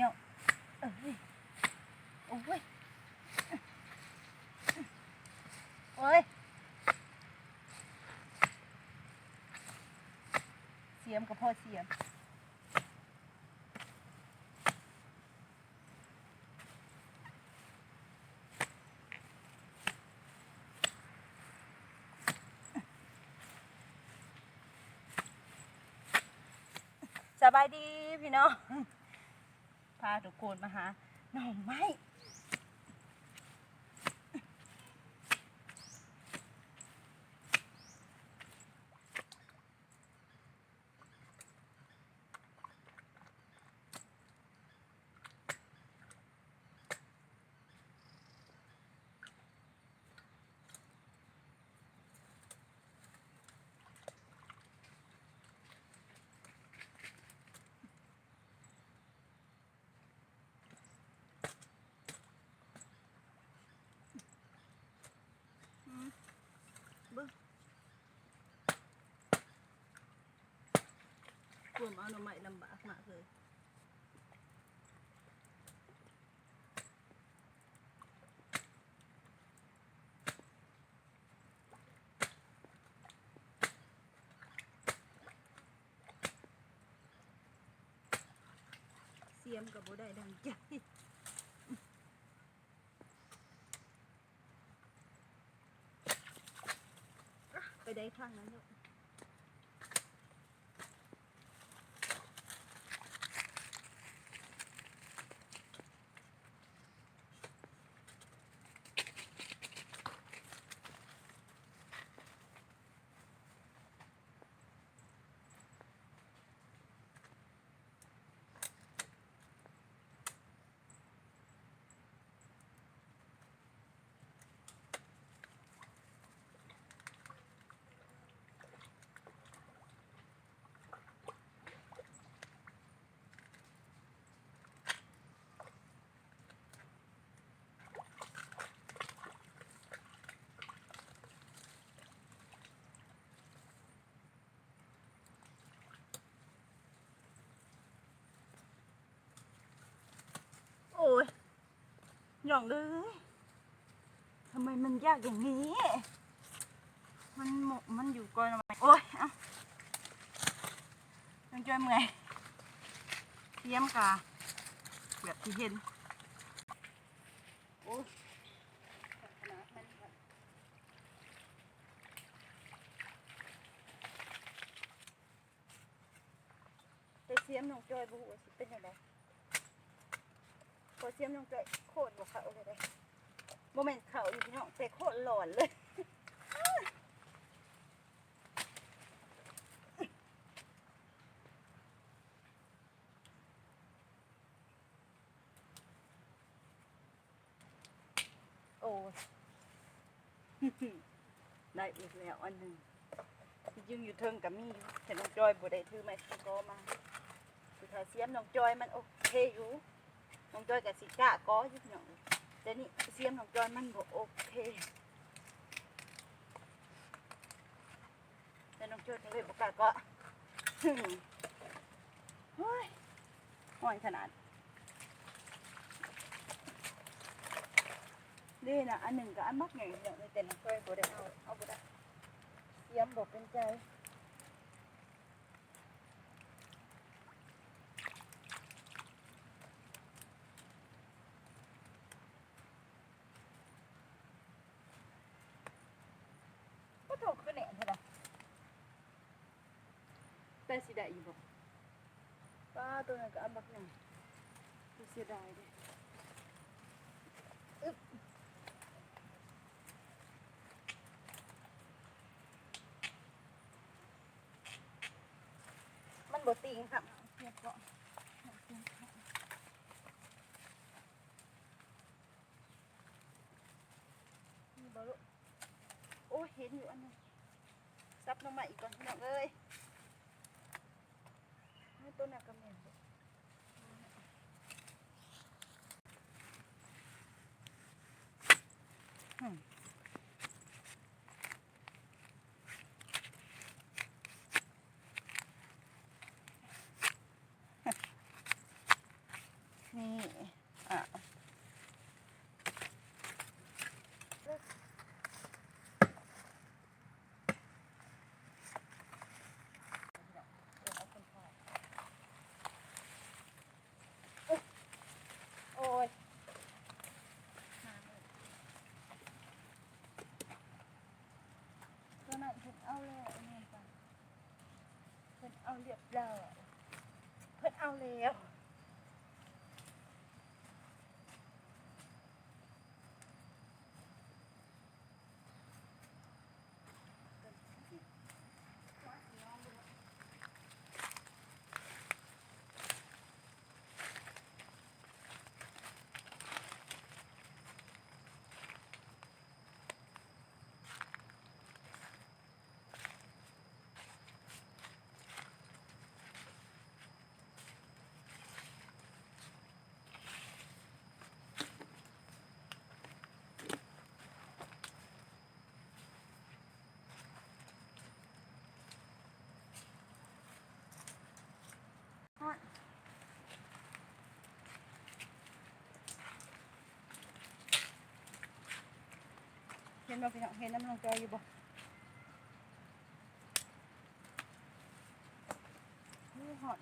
ເນາະ ເອີຍ ໂອ້ຍ ໂອ້ຍ ສຽມກໍພໍສຽມ. ສະບາຍດີພີ່ນ້ອງ ພາທຸກຄົນມາຫາໜໍ່ໄມ້. ອືມ ເບິ່ງ ກວມເອົາໜໍ່ໄມ້ລຳບາກມາກເລີຍ. ສຽມກໍບໍ່ໄດ້ດັ່ງໃຈ. ໄປໄດ້ທາງນັ້ນແລ້ວ. ໂອ້ຍ ນ້ອງເອີຍ ທຳໄມມັນຍາກຢ່າງນີ້? ມັນ ມັນຢູ່ກ່ອນ. ໂອ້ຍ ເອົາ ນ້ອງຈ້ອຍເມື່ອຍ ສຽມກະແບບທີ່ເຫັນ. ໂອ້ຍ ຂະໜາດມັນ ແຕ່ສຽມນ້ອງຈ້ອຍບໍ່ຮູ້ວ່າຊິເປັນຈັ່ງໃດ. ພໍສຽມນ້ອງຈ້ອຍໂຄດບໍ່ເຂົ້າເລີຍເດ້. ບໍ່ແມ່ນເຂົ້າຢູ່ພີ່ນ້ອງ ແຕ່ໂຄດຫຼອນເລີຍ. ໂອ້ຍ ໄດ້ອີກແລ້ວອັນໜຶ່ງ. ທີ່ຈິງຢູ່ເທິງກໍມີຢູ່ ແຕ່ນ້ອງຈ້ອຍບໍ່ໄດ້ຖືໄມ້ຖືກໍມາ. ຄືຖ້າສຽມນ້ອງຈ້ອຍມັນໂອເຄຢູ່ ນ້ອງຈ້ອຍກໍຊິກ້າກໍຢູ່ພີ່ນ້ອງ ແຕ່ນີ້ສຽມນ້ອງຈ້ອຍມັນບໍ່ໂອເຄ. ແຕ່ນ້ອງຈ້ອຍກໍເລີຍບໍ່ກ້າເກາະ. ໂອ້ຍ ຮ້ອນຂະໜາດເດ້ນະ. ອັນໜຶ່ງກໍອັນບັກໃຫຍ່ເນາະ ແຕ່ນ້ອງຈ້ອຍບໍ່ໄດ້ເອົາ ເອົາບໍ່ໄດ້ ສຽມບໍ່ເປັນໃຈ. ປະໂທ້ ຄືແໜ້ນແທ້ລະ ແຕ່ຊິໄດ້ຢູ່ບໍ່? ປ້າ ໂຕນັ້ນກໍອັນບັກໃຫຍ່ ເສຍດາຍເດ້. ອຶບ ມັນບໍ່ຕິງຊ້ຳ ເກັບເກາະ. ນີ້ບໍ່ລູກ? ໂອ້ຍ ເຫັນຢູ່ອັນໜຶ່ງ. ສັບໜໍ່ໄມ້ອີກກ່ອນພີ່ນ້ອງເອີຍ. ໂຕນັ້ນກໍແມ່ນ. ອືມ. ເອົາລຽບລ້ອຍ ເພິ່ນເອົາແລ້ວ. ເຫັນບໍ່ພີ່ນ້ອງ? ເຫັນນຳນ້ອງຈ້ອຍຢູ່ບໍ່? ໂອ້ຍ ຮ້ອນ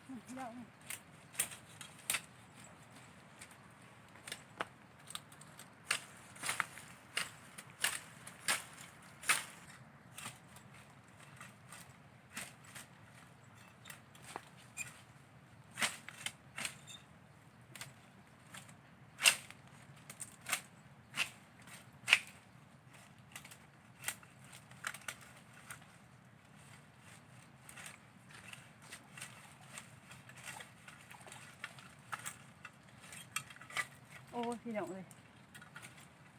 ອືມ ພີ່ນ້ອງ. ໂອ້ຍ ພີ່ນ້ອງເອີຍ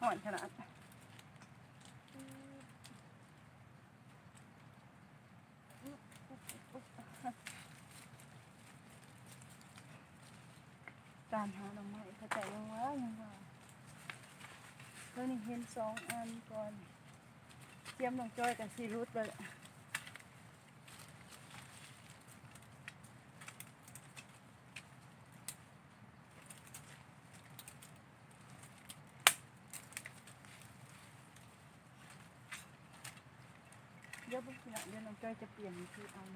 ຮ້ອນຂະໜາດ. ຕາມຫາໜໍ່ໄມ້ ເຂົ້າໃຈຍັງວ່າ ຍັງວ່າ ໂຕນີ້ເຫັນສອງອັນກ່ອນ ຕຽມນ້ອງຈ້ອຍກໍຊິຫຼຸດແລ້ວແຫຼະ. ດຽວເບິ່ງພີ່ນ້ອງ ດຽວນ້ອງຈ້ອຍຈະປ່ຽນວິທີເອົາ.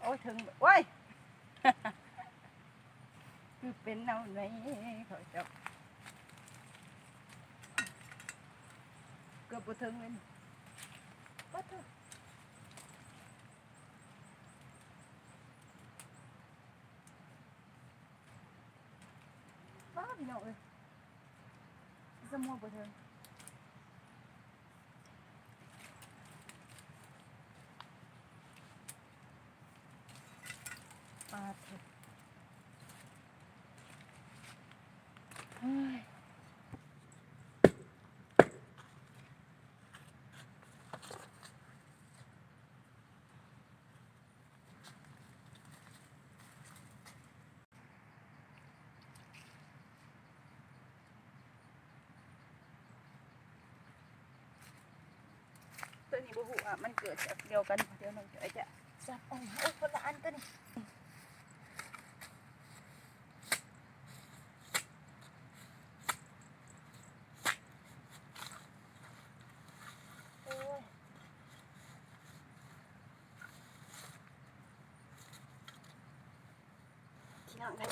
ໂອ້ຍ ເຖິງ ໂອ້ຍ ຄືເປັນແນວນີ້ເຂົາເຈົ້າ ເກືອບບໍ່ເຖິງເລີຍນີ້ ປາດໂທ້. ວ້າ ພີ່ນ້ອງເອີຍ ສະໝວກບໍ່ເຖິງ ປາດໂທ້ ເຮີ້ຍ. ໂຕນີ້ບໍ່ຮູ້ວ່າມັນເກີດຈາກດຽວກັນ ດຽວນ້ອງຈອຍຈະສັບອອກມາ. ໂອ້ຍ ຄົນລະອັນໂຕນີ້. ໂອ້ຍ ຂີ້ໜ້າໄດ້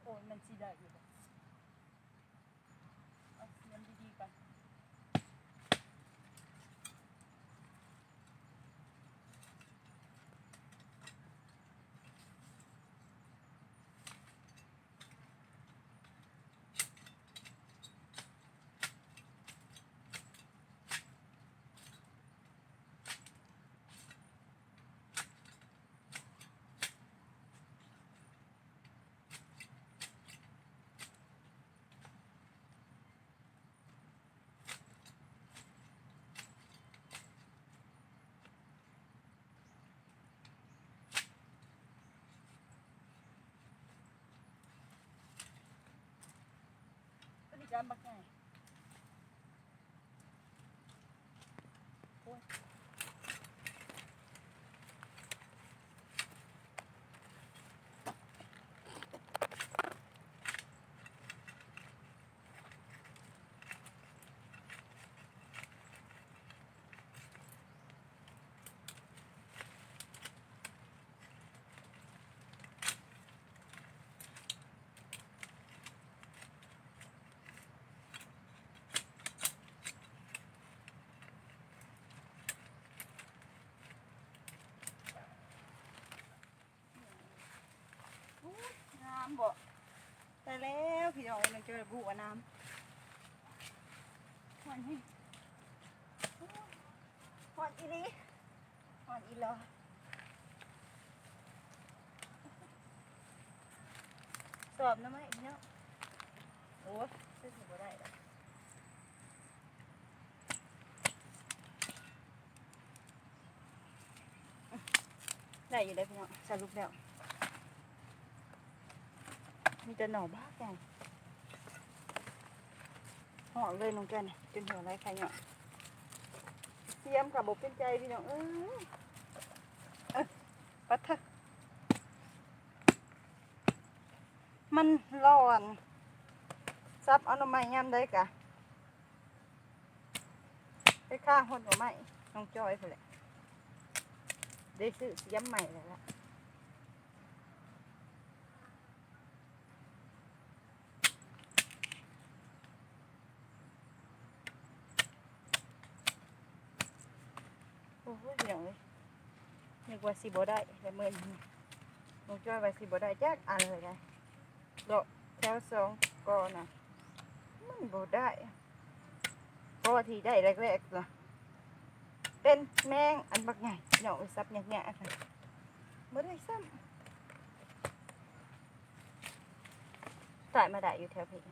ໂອ້ຍ ມັນຊິໄດ້ຢູ່ບໍ່? ເອົາສຽມດີໆກ່ອນ. ໂຕນີ້ກໍອັນບັກໃຫຍ່. ໂອ້ຍ. ແລ້ວພີ່ນ້ອງເອີຍ ນ້ອງຈ້ອຍບຸອາບນ້ຳ ຮ້ອນແຮງ ຮ້ອນອີ່ຫຼີ ຮ້ອນອີ່ຫຼໍ່. ສອບໜໍ່ໄມ້ພີ່ນ້ອງ ໂອ້ຍ ຄືຊິບໍ່ໄດ້ດອກ. ໄດ້ຢູ່ເດ້ພີ່ນ້ອງ ສະຫຼຸບແລ້ວ ມີແຕ່ໜໍ່ບັກໃຫຍ່ ເຫາະເລີຍນ້ອງແກ້ນ ຈົນຫົວໄຫຼໄຂ່ຫຍອດ ສຽມກໍບໍ່ເປັນໃຈພີ່ນ້ອງເອີຍ ເອີ ປັດເຖາະ ມັນຮ້ອນ ສັບເອົາໜໍ່ໄມ້ຍາມໃດກະ ໄປຄາຮອດໜໍ່ໄມ້ນ້ອງຈ້ອຍພຸ້ນແຫຼະ ໄດ້ຊື້ສຽມໃໝ່ແລ້ວລະ. ໂອ້ຍ ພີ່ນ້ອງເອີຍ ນຶກວ່າຊິບໍ່ໄດ້ແລ້ວມື້ນີ້ ນ້ອງຈ້ອຍວ່າຊິບໍ່ໄດ້ຈັກອັນເລີຍນະ ດອກແຖວສອງກໍນະ ມັນບໍ່ໄດ້. ພໍທີ່ໄດ້ແລກໆນະ ເປັນແມງອັນບັກໃຫຍ່ ພີ່ນ້ອງເອີຍ ສັບຍາກໆ ບໍ່ໄດ້ຊ້ຳ ສາຍມາໄດ້ຢູ່ແຖວພີ້.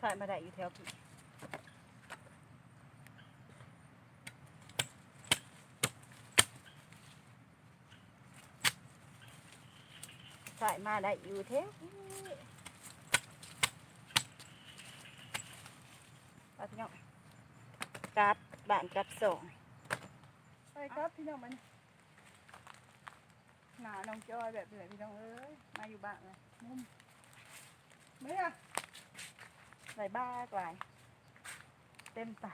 ຖ່າຍມາໄດ້ຢູ່ແຖວພີ້ ຖ່າຍມາໄດ້ຢູ່ແຖວພີ້ ໄປພີ່ນ້ອງ ກັບບ້ານກັບຊ່ອງ ໄປກັບພີ່ນ້ອງ ບັດນີ້. ໜານ້ອງຈ້ອຍແບບນີ້ແຫຼະພີ່ນ້ອງເອີຍ ມາຢູ່ບ້ານລະງຸ້ມ ເມື່ອ ໄດ້ບັກຫຼາຍ ເຕັມຕາ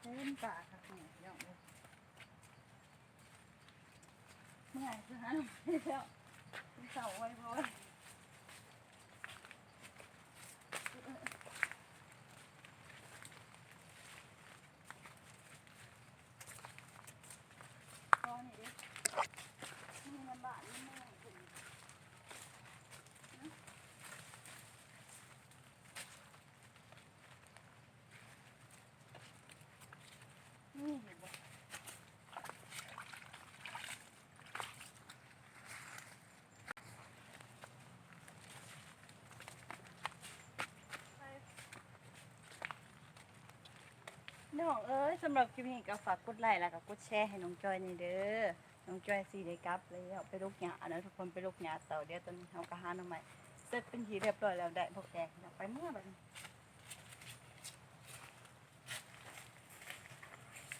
ເຕັມຕາຄັກແນ່ພີ່ນ້ອງເອີຍ. ເມື່ອຍຄືຫາແລ້ວ ກິນເຂົ້າໄວບໍ່ໄວ ພໍນີ້ເດ້ ມີນຳບ້ານມີເມືອງເພິ່ນ ນີ້ຢູ່ບໍ່ ພີ່ນ້ອງເອີຍ ສຳລັບຄລິບນີ້ກໍຝາກກົດໄລ ແລ້ວກໍກົດແຊໃຫ້ນ້ອງຈ້ອຍແດ່ເດີ. ນ້ອງຈ້ອຍຊິໄດ້ກັບແລ້ວ ໄປລົກຫຍ້າເນາະທຸກຄົນ ໄປລົກຫຍ້າຕໍ່. ດຽວຕອນນີ້ເຮົາກໍຫາໜໍ່ໄມ້ເສັດເປັນທີ່ຮຽບຮ້ອຍແລ້ວ ໄດ້ພໍແກງ ໄປເມືອບັດນີ້.